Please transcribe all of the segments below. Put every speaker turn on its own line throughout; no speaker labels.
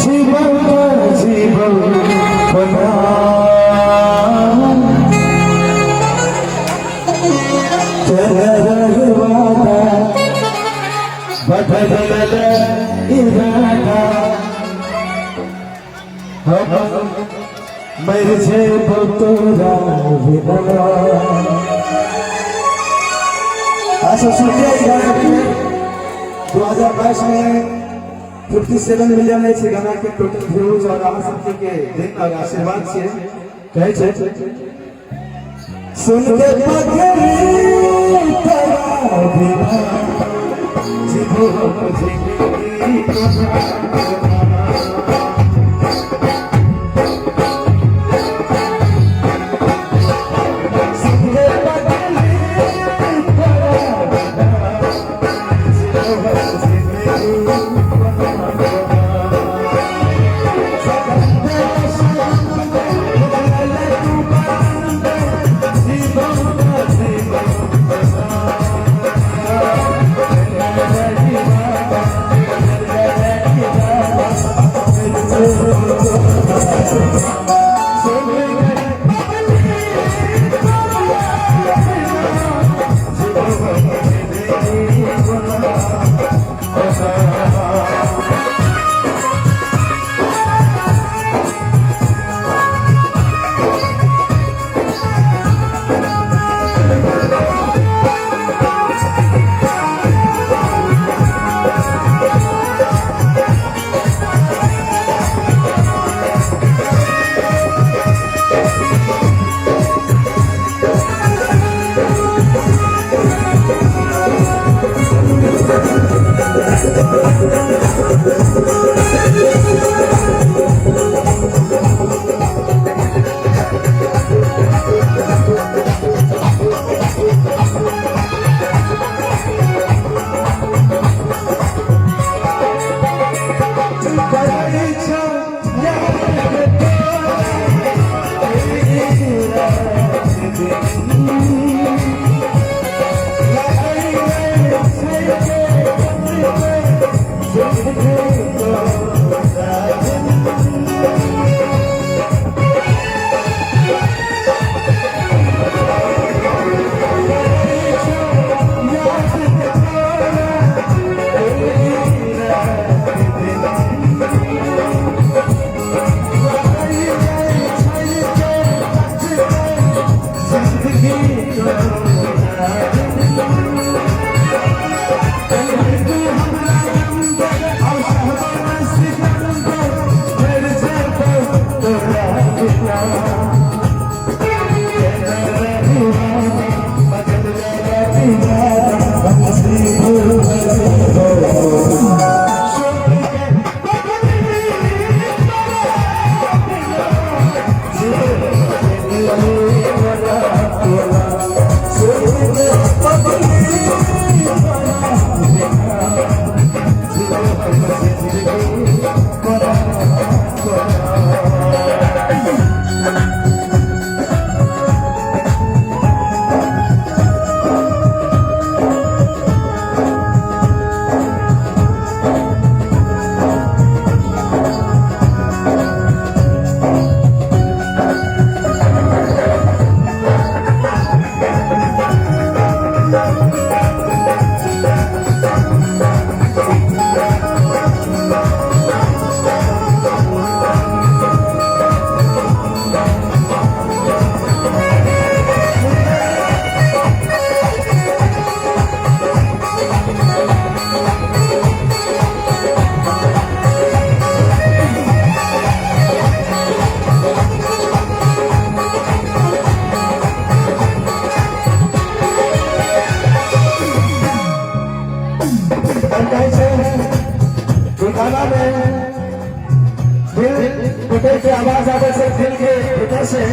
जीवन जीवन बना तेरा वादा बदल इरादा हम मर जेबो तोरा बिना। अच्छा सुनिए, ई गाना के 2022 में 57 मिलियन अछि गाना के टोटल व्यूज और अहाँ सबके के देन और आशीर्वाद से कहै छै। सुन के पगली तोरा बिना जीवो जिंदगी कोना। सुन के पगली तोरा बिना जीवो जिंदगी कोना। कहै छै गाना में दिल टूटे के आवाज आबै छै, दिल के भीतर से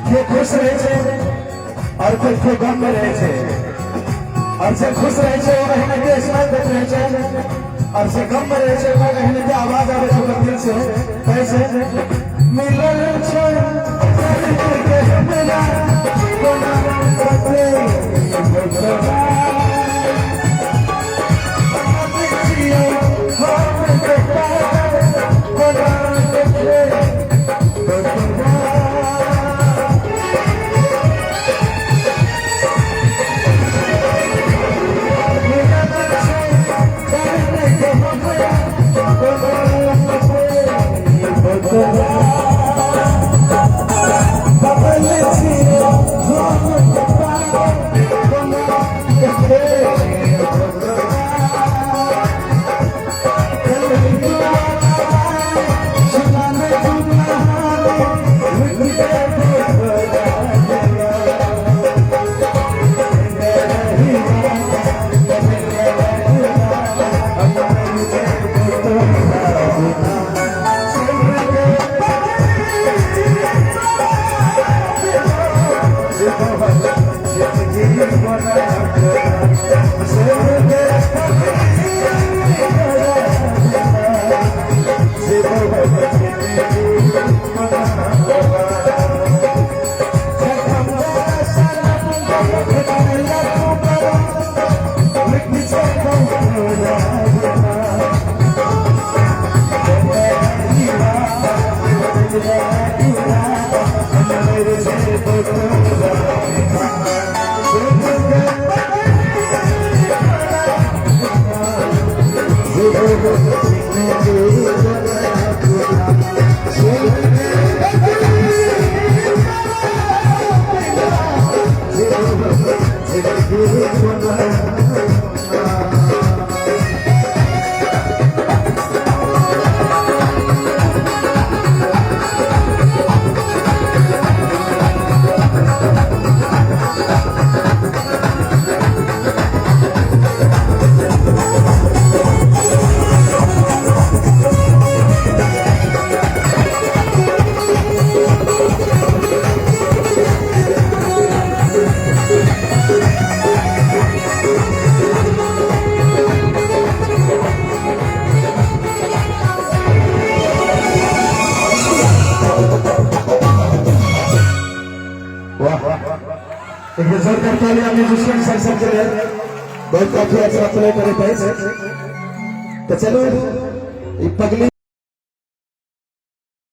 के खुश रहै छै और कोई कोई गम में रहै छै। और जे खुश रहै छै, ओ एहने स्माइल दैत रहै छै और जे गम में रहै छै, ओकर एहने आवाज आबै छै ओकर दिल से। कहै छै, मिलल छै के हमरा कोना कते। एक बेर जोरदार ताली म्यूजिशियन सर सबके लेल। बहुत काफी अच्छा प्ले करैत अछि। तऽ चलू, ई पगली।